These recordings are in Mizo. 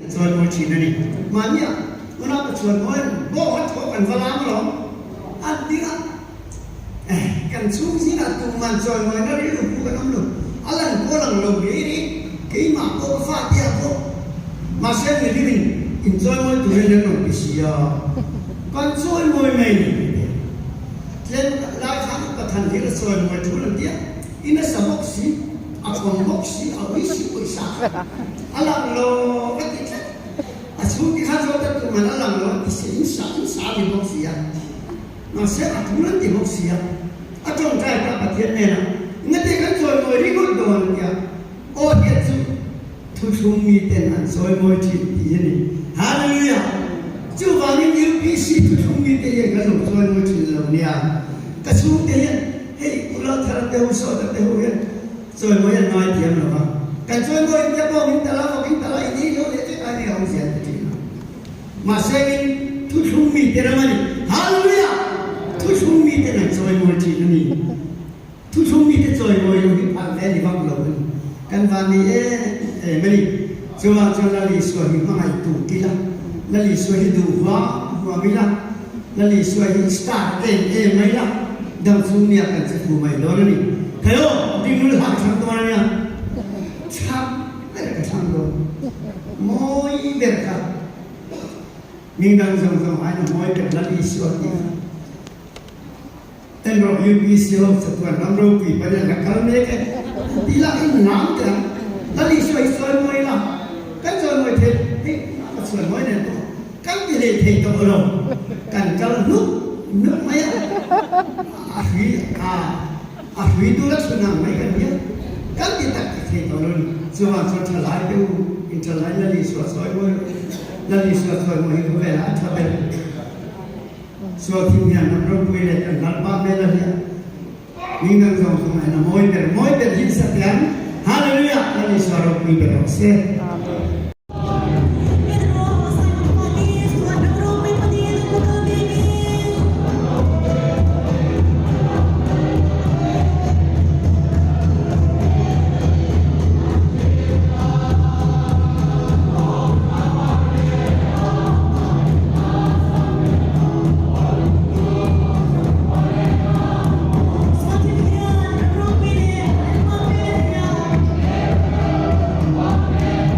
Chawimawi thin a ni. Mahnia unau ka chhuanmawi ang bawk a thaw kan va lam alawm. A ding a, eh, kan chhung zingah tuman chawimawina rilru phu kan awm lo. A lan pawh lang lo ngei ri, keimah pawh ka fate ah pawh. Mahse mihlimin inchawimawi turin an rawn ti si a, kan chawimawi mai ni tih te. Tlem lai khan upa than hir a chawimawi thul an ti a, i nasa bawk si, a kawm bawk si, a ui si pawisa kha. A lang lo ka ti tlat. A chhung ti khan zawt a tum an a lang lo an ti si, in sa in sa a ni bawk si a. Mahse a tul an ti bawk si a. A tawngtai ta Pathian hnenah, Ngate kan chawimawi ringawt dawn a tia. Aw hian chu thuthlung miten an chawimawi thin tih hi a ni. Hallelujah! Chuvangin UPC thuthlung mite hian kan lo chawimawi thin lo nia. Ka chhungte hian hei Pu Lalthara te ho, Sawta te ho hian Chawimawi an ngai thiam lo va, kan chawimawi te pawh min tala vak in tala in ei lo leh vek a nia awmzia an ti thin a. Mahse in thuthlung mite ram a ni. Hallelujah! Thuthlung mite an chawimawi thin a ni. Thuthlung mite chawimawi lo hi phal ve a ni vak lo a ni. Kan van ni em em a ni. Chuvang chuan Lal Isua hi hmangaih tu tila, Lal Isua hi duh huam huam ila, Lal Isua hi star em em mai la, dam chhung nia kan che fu mai dawn a ni. Khaio, dingnul hak thlang dawn a nia. Chhak ber ka thlang dawn. Mawi ber kha. Mingdang zawng zawng aiin a mawi ber Lal Isua tih kha. En rawh UPC ho chatuan ram ropui pawn an la kal mek e. Ti la in lam teh ang. Lal Isua hi sawi mawi la. Kan chawi mawi thei hei ka chhuan mawi nen pawh kan ti hlei thei tawh lo. Kan kal hnuk hnuk mai a. A hrui a a hrui tur a chhun ang mai kan nia. Kan ti tak tak thei tawh lo ni. Chuvang chuan thalai te u in thalai Lal Isua sawi mawi rawh. Lal Isua sawi mawi hi khawvelah a tha ber. Sualthim hian ram ropui leh kan Lalpa hmel a hliah. Hming dang zawng zawng aiin a mawi ber mawi ber hi sa teh ang. Hallelujah! Lal Isua ropui ber rawh se. Amen.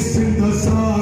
Sinta sa.